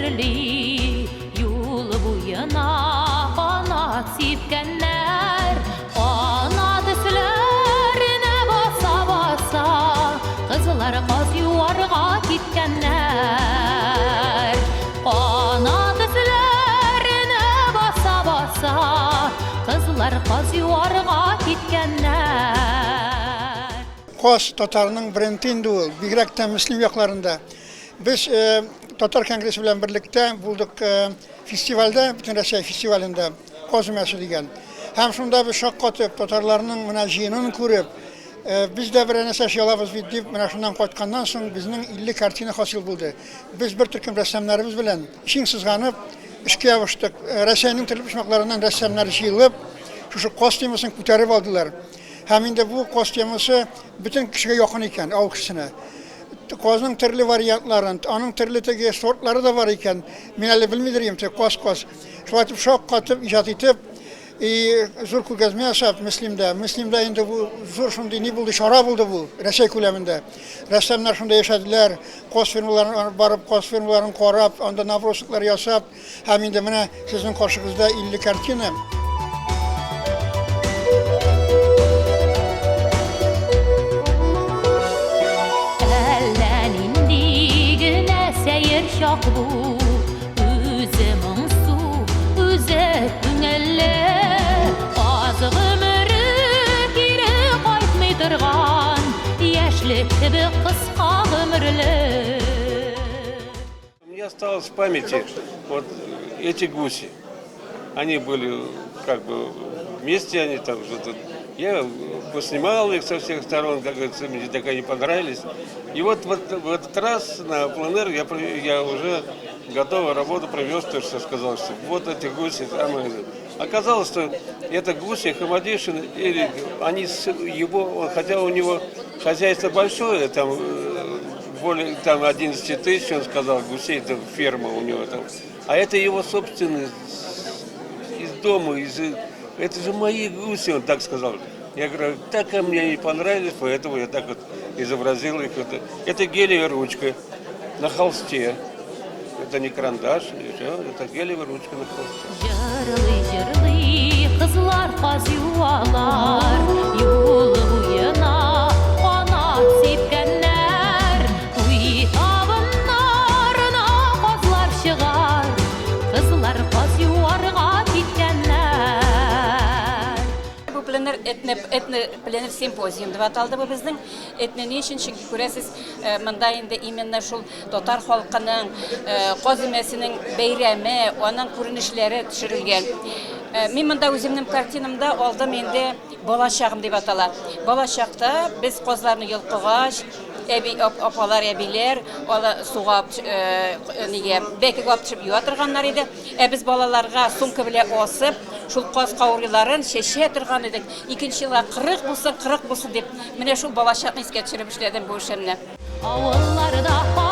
әзерли. Юл буена канат сипкәннәр, Канат өсләренә баса-баса, Кызлар каз юарга киткәннәр. Канат өсләренә баса-баса, Кызлар каз юарга киткәннәр. Каз татарның бренды инде ул, бигрәк тә Мөслим якларында. Без Татар конгрессы белән берлектә булдык фестивальдә, Бөтенроссия фестивалендә Каз өмәсе дигән. Һәм шунда без шаккатып, татарларның менә җыенын күреп, без дә берәр нәрсә эшли алабыз бит дип, менә шуннан кайтканнан соң безнең 50 картина хасил булды. Без бер төркем рәссамнарыбыз белән җиң сызганып эшкә ябыштык. Рәсәйнең төрле почмакларыннан рәссамнар җыелып, шушы каз темасын күтәреп алдылар. Һәм инде бу каз темасы бөтен кешегә якын икән, авыл кешесенә. Казның төрле вариантларын, аның төрле теге сортлары да бар икән. Мин әле белмидер идем, теге каз-каз. Шулай итеп шаккатып, иҗат итеп, и зур күргәзмә ясап Мөслимдә. Мөслимдә инде бу зур шундый ни булды, чара булды бу, Рәсәй күләмендә. Рәссамнар шунда яшәделәр, каз фермаларына барып, каз фермаларын карап, анда набросоклар ясап, Һәм инде менә сезнең каршыгызда 50 картина. Әллә нинди генә сәер чак бу, үзе моңсу, үзе күңелле. Аз гомере кире кайтмый торган, яшьлек кебек кыска гомерле. У меня осталось в памяти вот эти гуси. Они были как бы вместе, они там что-то... Я поснимал их со всех сторон, как говорится, мне так они понравились. И вот, вот в этот раз на пленэр я уже готовую работу привез, то что сказал, что вот эти гуси самые... Оказалось, что это гуси Хамадишин, или они с его, хотя у него хозяйство большое, там более там 11 тысяч, он сказал, гусей, это ферма у него там. А это его собственный из дома, из, это же мои гуси, он так сказал. Я говорю, так мне не понравились, поэтому я так вот изобразил их. Это гелевая ручка на холсте. Это не карандаш, ничего, это гелевая ручка на холсте. Җырлый, җырлый, кызлар каз юалар, юл буена канат сипкәннәр. Туй табыннарына казлар чыгар, кызлар каз юарга киткәннәр. Бу пленэр этно, этно пленэр симпозиум дип аталды бу безнең. Этно ни өчен? Чөнки күрәсез, монда инде именно шул татар халкының каз өмәсенең бәйрәме, аның күренешләре төшерелгән. Мин монда үземнең картинамда алдым инде балачагым дип атала. Балачакта без казларны йолкыгач, әби, апалар, әбиләр алы суга нигә, бәкегә алып төшеп юа торганнар иде. Ә без балаларга сумка белән асып, шул каз каурыйларын чәчә торган идек. Икенче елга 40 булсын, 40 булсын дип, менә шул балачакны искә төшереп эшләдем бу эшемне. Авылларда.